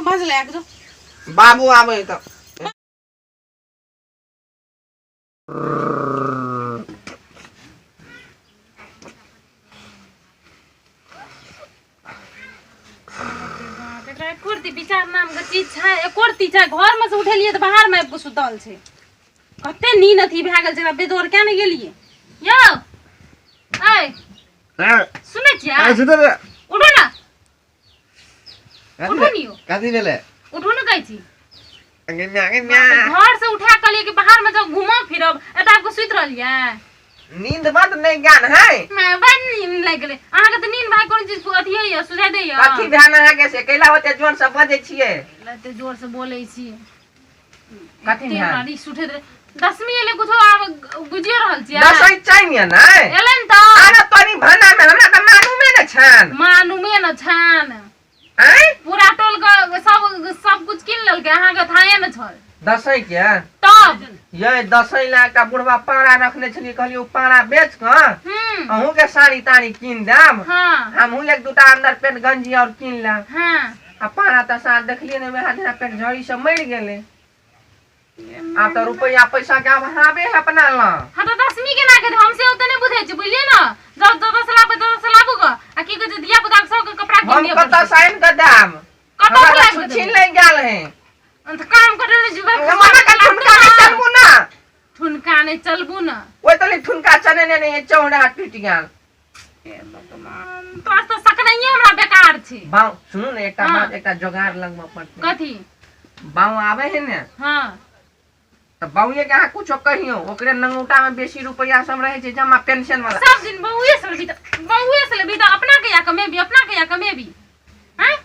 भाँज लए कऽ जो। बाबू आबै तऽ बाप, एकरा एको रत्ती विचार नाम के चीज छै? एको रत्ती छै? घर में से उठेलियै तऽ बाहर में आबि कऽ सुतल छै। कते नींद अथी भए गेल छै एकरा। बेदोर किया नहि गेलियै यौ? ऐ, सुनै छियै? उठो ने, उठो ने यौ। कथी भेलै? उठो ने कहै छी। घर से उठा कहलियै कि बाहर में जाउ, घूमब फिरब, एतऽ आबि कऽ सुति रहलियै। नींद बड नहीं ज्ञान है। बड़ नींद लागि गेलै अहाँके तऽ। नींद भाई कोनो चीज अथी होइए, सुझाइ दैए? कथी ध्यान अहाँके से कैला होते जोर से बजै छियै? एते जोर से बोलै छी। कथी एते ध्यान? हमरा रिस उठैत रहै। दसमी एलै, कुछो आब बुझियो रहल छियै। दसै चाहिए नै एलै ने तऽ। अरे तोरी भाना में हमरा तऽ मालूमे ने छान। मालूमे न छान। आँय? पूरा टोल के सब सब कुछ कीन लेलकै, अहाँके थाहे ने छल। दसै के तब ये दसै ला एकटा बुढ़वा पारा रखने छलियै, कहलियै ओ पारा बेच कऽ अहूँ के साड़ी ताड़ी कीन देब। हमहूँ एक दूटा अंडर पेंट गंजी और कीन लेब। आ पारा तऽ साथ देखलियै ने, वएह दिना पेट झड़ी से मरि गेलै। आब तऽ रुपैआ पैसा के अभावे है अपना लग। हाँ तऽ दसमी केना के हम से ओते नहि बुझै छी, बुझलियै ने? जब दस लाख दस लाबू ग आ की कहै छै, धिया पुता के सबके कपड़ा कीन हम दिअ कतऽ पड़तै। साइन कऽ देब? कतऽ हमरा से तऽ लाबि कऽ छुच्छिन देबै? लागि गेल है। तऽ काम करे ले जुबे। हमरा के ठुनका नहि चलबू ना। ठुनका नहि चलबू ना। ओहि तनी ठुनका चलेने नहीं, चौड़ा टूटि गेल। हे भगवान, तोरा तऽ सकनाइये हमरा बेकार छै। बाऊ सुनू ने एकटा हाँ। बात, एकटा जोगाड़ लगबऽ पड़तै। कथी? बाऊ आबै है ने। तऽ बाउए के अहाँ कुछो कहियो, ओकरे नंगौटा में बेसी रुपैआ सब रहै छै जमा, पेंशन वाला। सब दिन बउए से लेबी तऽ बउए से लेबी तऽ अपना के या कमेबी, अपना के या कमेबी, हैं?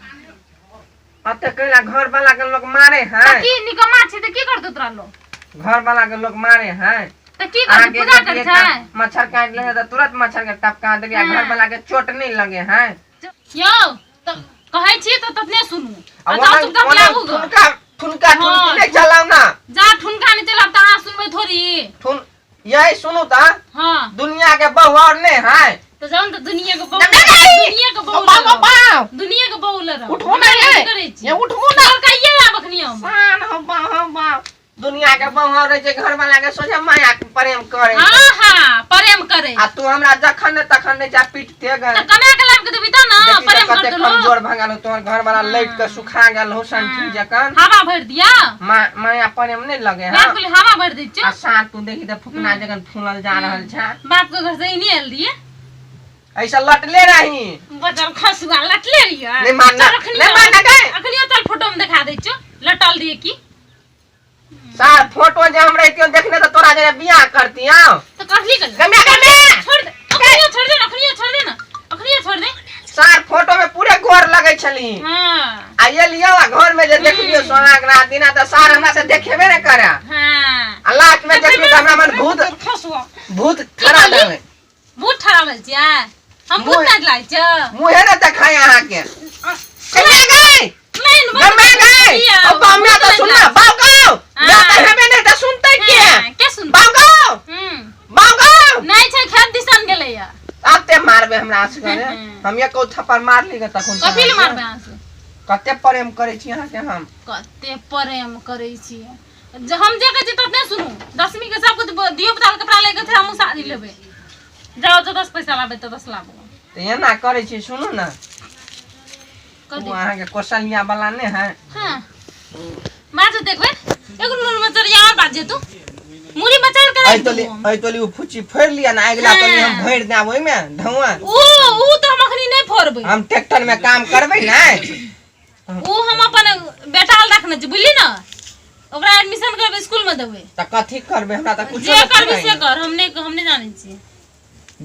अते कैला घर वाला के लोग मारे है। तऽ की निकम्मा छै तऽ की करतौ तोरा लोग? घर वाला के लोग मारे है। तऽ की करतौ? अहाँके पूजा एक करै एकटा छै। मच्छर काटि ले तऽ तुरंत मच्छर के टपका देलियै, घर वाला के चोट नहीं लगे है। यौ, तऽ कहै छी तऽ ततने सुनू। आ आ ओना जाउ चुपचाप ओना लाबू ग। ठुनका ठुनका ठुनकी नहि चलाउ ना। जा ठुनका नहि चलाब तऽ अहाँ सुनबै थोड़ी? ठुन यही सुनू तऽ। दुनिया के बहु और नहीं है। तऽ जाउ ने तऽ दुनिया के बहु, नहीं, नहीं। दुनिया के बहु बाबा, लऽ रहब। बाबा। दुनिया के बहु लऽ रहब। उठबो ना हमरा रे। की करै छी? ये उठबो ना। लड़काइए आब अखनी हम। सान हो बा हो बा, दुनिया के बहु रहे छै, घर वाला के सोझे माया के प्रेम करे। हाँ हाँ, प्रेम करे। आ तू हमरा जखन ने तखन नहीं जा पीटते गए। तऽ कमा के लाबि के देबी तऽ ने देखी तऽ प्रेम कते करतौ लोक। कमजोर भऽ गेल तोहर घर वाला, लैट के सुखा गेल हो संठी जखन। हवा भरि दिया। माया प्रेम नहीं लगे है। बाप के हवा भरि दै छियौ। आ साथ तू देखी तऽ फुकना जखन फूलल जा रहल छै। बाप के घर से इने आयल रहियै। ऐसा लटले रही। बचल खसुआ, लटले रहियै। नहीं मानना, चल अखनी। नहीं मानना गए। अखनी चल, फोटो में देखा दै छियौ लटल रहियै की। सार फोटो जे हम रहितियो देखने तऽ तोरा जे बियाह करतियो। तऽ करली कर। गम्या गम्या। छोड़ दे, अखनियो छोड़ दे ना, अखनियो छोड़ दे ना, अखनियो छोड़ दे। सार फोटो में पूरे गोर लगे छली। आ ये लियो, आ घर में जे देखलियो सोहाग रात दिना तऽ सार हमरा से देखेबे ने करे। आ लास्ट में देखलियो तऽ हमरा मन भूत खसुआ भूत ठड़ा कहली? देले। भूत ठहरावल छियै? हम भूत मुँह- नहि लागै छै? मुहे ने देखाय अहाँ के। गम्या गए। नहीं न, गम्या गए। अब गम्या तऽ सुन ना बाऊ गाओ, मैं तऽ हेबे नहीं तऽ सुनते के? के सुन? बाऊ गाओ। बाऊ गाओ। नहीं छै, खेत दिसन गेलै या। आब ते मारबे हमरा असगरे? हम एको थप्पड़ मार ली तखन। कथी ले मारबै अहाँ से? कते प्रेम करै छी अहाँके हम। कते प्रेम करै छियै जे हम जे कहै छी ततने सुनू। दसमी के सब कुछ धियो पुता के कपड़ा लैके छै, हमहूँ साड़ी लेबै। जाओ तऽ 10 पैसा लाबै तऽ 10 लाबू। तऽ एना करै छी, सुनू ने। कथी? ओ अहाँके कौशल्या वाला नहि है? हाँ, बाजू, देखबै एगो मुड़ी मचरिया और बाज तू मुड़ी मचर के एहि राखि तोली देबो हम। एहि तोली ओ फुच्ची फोड़ि लिअ ने, अगिला तोली हम भरि देब ओहिमे धुआं। ऊ तऽ हम अखनी नहि फोड़बै। हम ट्रैक्टर में काम करबै ने। ऊ हम अपन बेटा ल रखने छी, बुझली ने? ओकरा एडमिशन करबै, स्कूल में देबै। तऽ कथी करबै? हमरा तऽ कुछो जे नहि करबी से फुराइए। कर, हम नहि जानै छियै।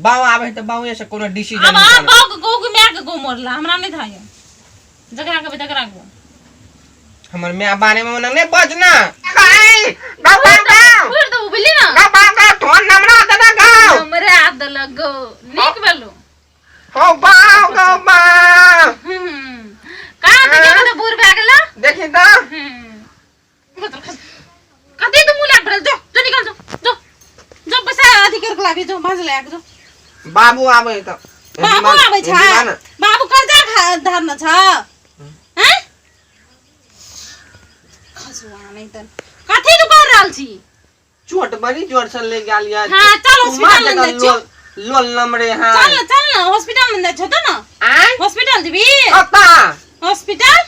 बाऊ आबै तऽ बाउए से कोनो डिसीजन। आब अहाँ बाऊ के कहू कि माय के कहू मरला, हमरा नहि थाह यऽ। जकरा कहबै तकरा कहू। हमर माय बारे में ओना नहि बजना। गाउ गाउ गाउ। छोड़ि देबू, बुझली ने? गाउ गाउ गाउ, तोहर नमरा देना गाउ। हमरा देलक गौ, नीक भेलो। हो बाउ गाउ बाउ। कहाँ देखियौ, कते बूढ़ भए गेल। देखी तऽ। कते तऽ मुँह लाग पड़ल। जो जो, निकल जो, जो जो, पैसा अथी करके लाबी जो, भाँज लए के जो। बाबू आबै तऽ। बाबू आबै छै? बाबू कर्जा खा धारने छ, हैं? खसुआ नहीं त कथी तू कर रहल छी? चोट बड़ी जोर से ले गेल यार। हाँ, चल हॉस्पिटल में जाइ छियौ। लोल नमरे। हाँ, चल न, चल न, हॉस्पिटल में जाइ छौ त न। आय? हॉस्पिटल जेबी? कत्ता? हॉस्पिटल।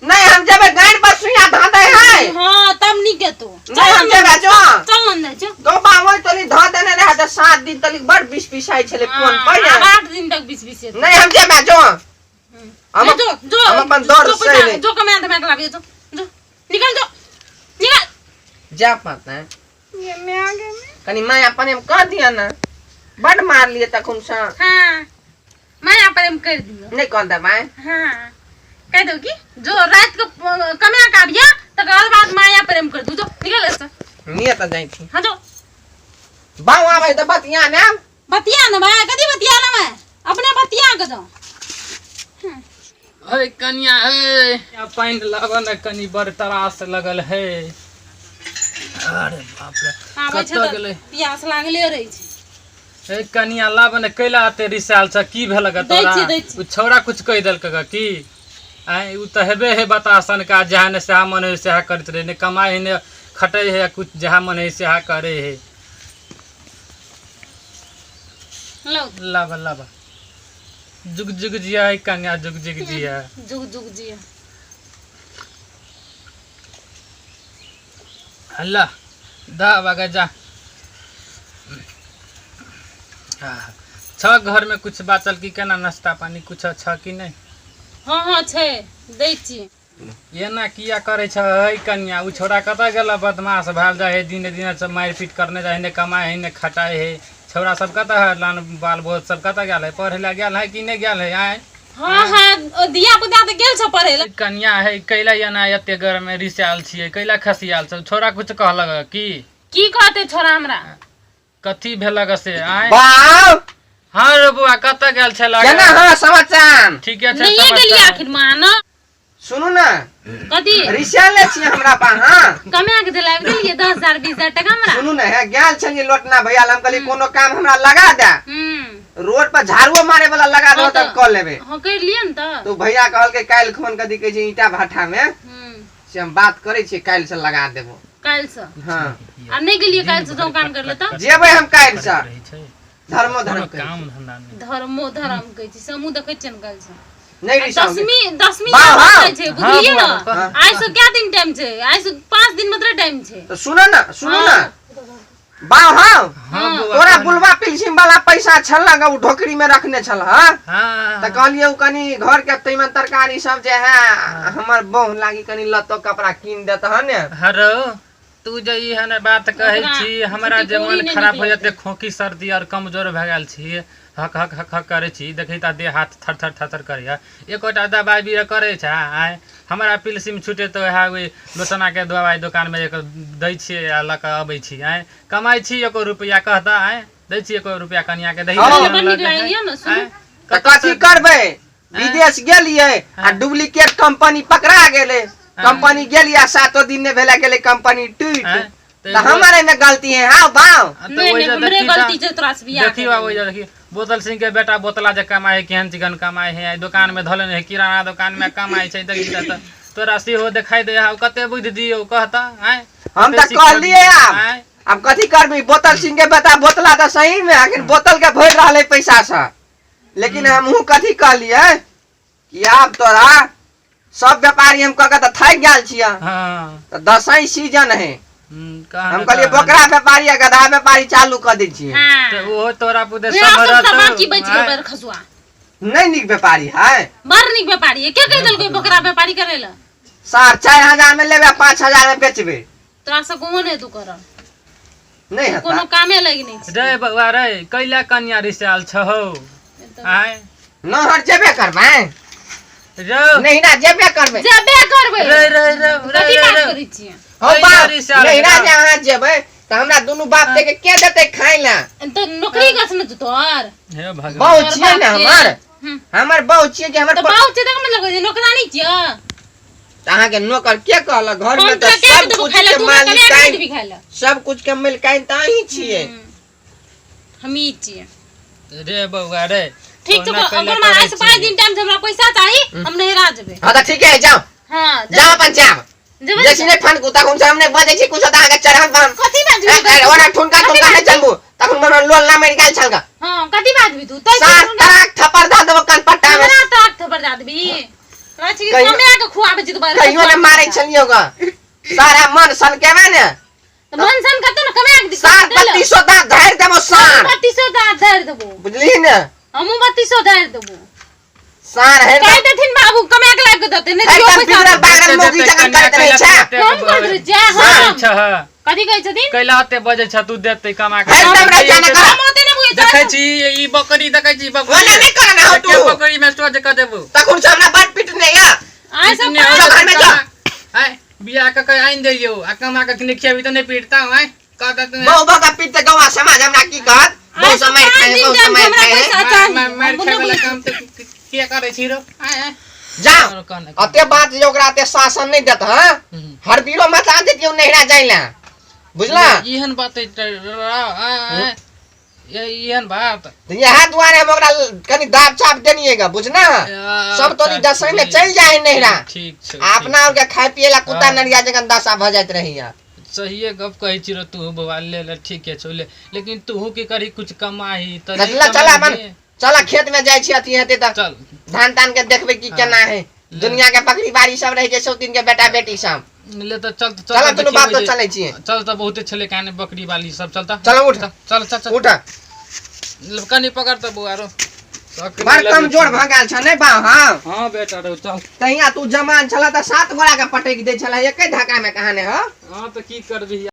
नहीं, हम जेबे गाड़ी पर सुइया धा दे है। हाँ, तब नीक हेतौ। नहीं, हम जेबे जो। चल न, जाइ छौ। गौबा ओइ तनी ध देने रहे त 7 दिन तनी बड़ बिस बिसाइ छलै फोन पर। हाँ, आब 8 दिन तक बीस बीस हेतौ। नहीं, हम जेबे जो। हम जो जो हम अपन दौड़ जो सही पैसा नहीं। जो कमा धमा के लाबियो, जो जो निकल, जो निकल। जा पता है कनी माया प्रेम कर दिया ना, बड मार लिए तखन से। हाँ, माया प्रेम कर दियो। नहीं कर देबै। हाँ, कह दो कि जो रात को कमा के आबिया तकर बाद माया प्रेम कर दू। जो निकल एतऽ। निये तऽ जाइ छी। हाँ, जो। बाऊ आबै तऽ बतिया ने। बतिया ने भाई, कथी बतिया ने मैं अपने बतिया के जाओ। हे कनिया, हे पानि लाबऽ ने कनी, बड़ तरास लगल है। अरे बाप रे! आबै छै कतऽ तऽ गेलै? प्यास लागले रहै छै। हे कनिया, लाबऽ ने। कैला एते रिसायल छ? की भेल ग दै तोरा? छी, दै छी। उ छौड़ा कुछ कहि देलक ग की? आँय, उ तऽ हेबे है बतासन का, जहाँ ने सएह मन है सएह करैत रहे, ने कमाइ है ने खटै है, कुछ जहाँ मन है सएह करै है। लो। लाबऽ लाबऽ। जुग जुग जिया है कन्या, जुग जुग जिया। जुग जुग जिया। अल्लाह दा बागा जा। छ घर में कुछ बाचल की केना? नाश्ता पानी कुछ छ कि नहीं? हाँ हाँ, छै, दै छी। एना किया करै छ है कन्या? उ छोरा कतऽ गेल? बदमाश भेल जाइ है, दिने दिने सब मारि पीट करने जाइ है, ने कमाइ है ने खटाइ है। छौड़ा सब कतऽ है? लान बाल बोध सब कतऽ गेल है? पढ़ै लए गेल है कि नहि गेल है? आँय? हाँ हाँ, धिया पुता तऽ गेल छौ पढ़ै लए। कन्या है, कैला एना एते गरम में रिसायल छियै? कैला खसियाल छ? छोरा कुछ कहलक की? की कहते छोरा हमरा? कथी भेलक से? आँय? बाप। हाँ रे बौआ, कतऽ गेल छला? केना हाँ समाचार? ठीके छै। नहिये गेलियै। समाचार। आखिर माँ न। सुनू ने। कथी? रिसाले छी हमरा पा? हाँ, कमा के दिला गेलियै 10,000 20,000 टका हमरा। सुनू ने, हे गेल छलियै लोटना भैया लग, हम कहलियै कोनो काम हमरा लगा दे, रोड पर झाड़ुओ मारे वाला लगा दो हाँ तब कऽ लेबै। हाँ, करि लिअ ने तऽ। तो भैया कहलकै काल्हि खुन कथी कहै छै ईंटा भाठा में से हम बात करै छियै, काल्हि से लगा देबो। काल्हि से? हाँ। आ नहि गेलियै काल्हि से जो काम करले तऽ? जेबै हम काल्हि से। रहै छै धर्मो धर्म कोनो कहै काम धंधा नहि। धर्मो धर्म कहै छी, समूह देखै छियनि काल्हि से। छै। नहि रिसाउ। दसमी दसमी वाह, वाह। छै, बुझलियै हाँ, ने? बौआ, आइ से क्या दिन टाइम छै? आइ से 5 दिन मात्र टाइम छै। तऽ सुनो ने, सुनो ने हाँ। बाउ, हाँ। हाँ बौआ। तोरा बुलवा पिलसिम वाला पैसा छल ग, उ ढोकरी में रखने छल। हाँ। हाँ। तऽ कहलियै उ कनी घर के तीमन तरकारी सब जे है, हमर बहु लागी कनी लत्तो कपड़ा कीन देत हन ने। हरो, तू जे ई हन बात कहै ओकरा छी, हमरा जे झूठी मन कौड़ी नहि खराब हो निकलतै। जेतै, खोंखी सर्दी और कमजोर भए गेल छी, हक हक हक हक करै छी, देखी तऽ देह हाथ थर थर थर थर करैया, एकोटा दबाइ बीरो करै छै? आँय, हमरा पिलसिम छूटे तऽ वएह ओहि लोचनाके दबाइ दोकानमे एक दै छियै आ लऽ कऽ अबै छी। आँय, कमाइ छी एको रुपैआ कहतऽ? आँय, दै छी एको रुपैआ कनियाके? दही हँ। बड़ नीक लागैया ने, सुनू। आँय, तऽ कथी करबै? विदेश गेलियै आ डुप्लीकेट कंपनी पकड़ा गेलै, कंपनी गेलियै आ 7 दिन नहि भेला, गेलै कंपनी टूटि। आँय, तऽ हमर एहिमे गलती है? हाँ बाउ। आ तऽ नहि ओहि नहि, जे हमरे देखी गलती तऽ छै तोरा से बियाह देखी बाबू, ओहि जे देखी बोतल सिंह के बेटा बोतला जे कमाइ है, केहन चिकन कमाइ है, आइ दोकान में धऽ लेने है, किराना दोकान में कमाइ छै। देखी तऽ तोरा सेहो देखाइ दे है। कते बुद्धि दियौ कहता? आँय, हम कते तऽ शिक्षा कहलियै दियौ? आब। आँय? आब कथी करबी? बोतल सिंह के बेटा बोतला तऽ सही में अखन बोतल के भरि रहल है पैसा से, लेकिन हमहूँ कथी कहलियै कि आब तोरा सब व्यापारी हम कऽ के तऽ थाकि गेल छियै। हाँ। तऽ दसई सीजन है। कहाँ हम ने कहलियै कहाँ। बकरा व्यापारी आ गधा व्यापारी चालू कऽ दै छियै। हाँ। तऽ ओहो तोरा पुते वएह सब सम्हरत। तऽ बाकी बचि गेल। आँय? बड़ खसुआ। नहि नीक व्यापारी है। बड़ नीक व्यापारी है। के कहि देलकै बकरा व्यापारी करै लए? 4,500 में लेबै, 5,000 में बेचबै। तोरा से कोनो नहि तू करऽ। नहि हेतै। कोनो कामे लागि नहि छै। रे बौआ रे, कैला कनिया रिसायल छहो? आँय? नहर जेबे करबै। रौ। नहीं ना जेबे करबै। जेबे करबै। रे रे रे रे। कथी रे बात रे करै छियै? हो कैला बाप रिसायल नहीं ना छै? जे अहाँ जेबै तऽ हमरा दुनू बाप दे के के देतै खाय ला? तऽ नौकरी कस ने तोहर? हे भगवान। बहु छियै ने हमर। हमर बहु छियै कि हमर तऽ बहु छै तऽ मतलब नौकरानी छियै। तऽ अहाँके नौकर के कहलक? घर हम में तोरा तऽ के सब देबो कुछ खाय लए? के तू हमरा कने मालिकाइन देबी खाय लए? सब कुछ के मालिकाइन तऽ अहीं छियै। हमही छियै। रे बौआ रे, ठीक छै। ओना कैला ओकर बाद करै आइ से 5 छी? दिन टाइम छै, हमरा पैसा चाही, हम नहिरा जेबै। हाँ तऽ ठीके है, जाओ। हाँ। जाओ अपन जाओ। जेबै बेसी नहि फनकू, तखन से हम नहि बजै छी कुछो तऽ अहाँके चढ़ब हम। कथी बाजबी? ए, ओना ठुनका तुनका नहि चलबू, तखन मनो लोल ना मरि गेल छल गा। हां, कथी बाजबी तू? तै सात तराक थप्पड़ दा देबो कनपट्टा में। हमरा ताक थप्पड़ दा देबी? कहै छी कि कहियो- कमे के खुआबै छी तू बड़। कहियो ने मारै छलियौ गा, सारा मन सनकेबे ने। तऽ मन सन कतौ ने कमे के दिक्कत सार देलक। 3200 दाँत धारि देबो सार। 3200 दाँत धारि देबो। बुझलिही ने? हमहूँ 3200 धारि देबो। सार हे कहि देथिन बाबू कमा के लाबि के देतै, नहि हरदम दियौ पैसा। बिगड़ल बागल मौगी जकाँ करैत रहै छै। हम करैत रहै छियै, हम। छै कथी कहै छथिन? कैला ओते बजै छ तू? देतै कमा के। हरदम रहै छै ने कर। हम ओते नहि बुझै देखै छियै। छी ई बकरी, देखै छी बकरी। ओना नहि कर ने हौ एके तू। बकरी में सोच कऽ देबू। तखन से हमरा बड़ पीट नहि या। आइ सब पीटने जो घर में जो। आय बियाह कऽ के आनि दैयौ आ कमा कऽ नहि खियाबी तऽ नहि पीटता आय कहता तू। बहु बहु का पीट तऽ गौआ समाज हमरा की कहत? आइ बहु सब से मारि पाँच खाइ, दिन बहु से जान मारि हमरा खाइ। पैसा चाही। मारि हम खाय वाला नहि काम तऽ किया करै छी रो? आय आय जाओ। आरो कन अते बात जे ओकरा अते शासन नहि देत। हँ, हरबीरो मत आ देतियौ नैहरा जाय ला, बुझला? एहन बात है तऽ आय आय एहन बात। तऽ इएह दुआरे हम ओकरा कनि दाब चाप देनिएगा, बुझना? सब तोरी दसैँ में चलि जाइ है नैहरा। ठीक छै। आ अपना और के खाय पिए ला कुत्ता नरिया जकाँ दशा भऽ जाइत रहैया। सहिए गप कहै छी रो तू बौआ, ले ले, ठीके छौ ले, लेकिन तूहू की करी, कुछ कमाही तऽ नहि। चला चला अपन। कमेबही। चल, खेत में जाइ छी, अथी हेतै तऽ चल। धान तान के देखबै की केना है। दुनिया के बकरी बाड़ी सब रहै छै, सौतीन के बेटा बेटी सब। ले तऽ चल तऽ। चल, दुनू बाप तो देखिए चलै छियै। चल तऽ, बहुते छलै काने बकरी वाली सब, चल तऽ। चल उठ। चल चल चल। उठ। ले, कनि पकड़ तऽ बौआ रो। बड़ कमजोर भऽ गेल छ नै बा? हँ। हँ बेटा रो, चल। तहिया तू जवान छल तऽ सात गोरा के पटकि दै छल एके धक्का में, कहाँ ने हो। हँ तऽ की करबिही?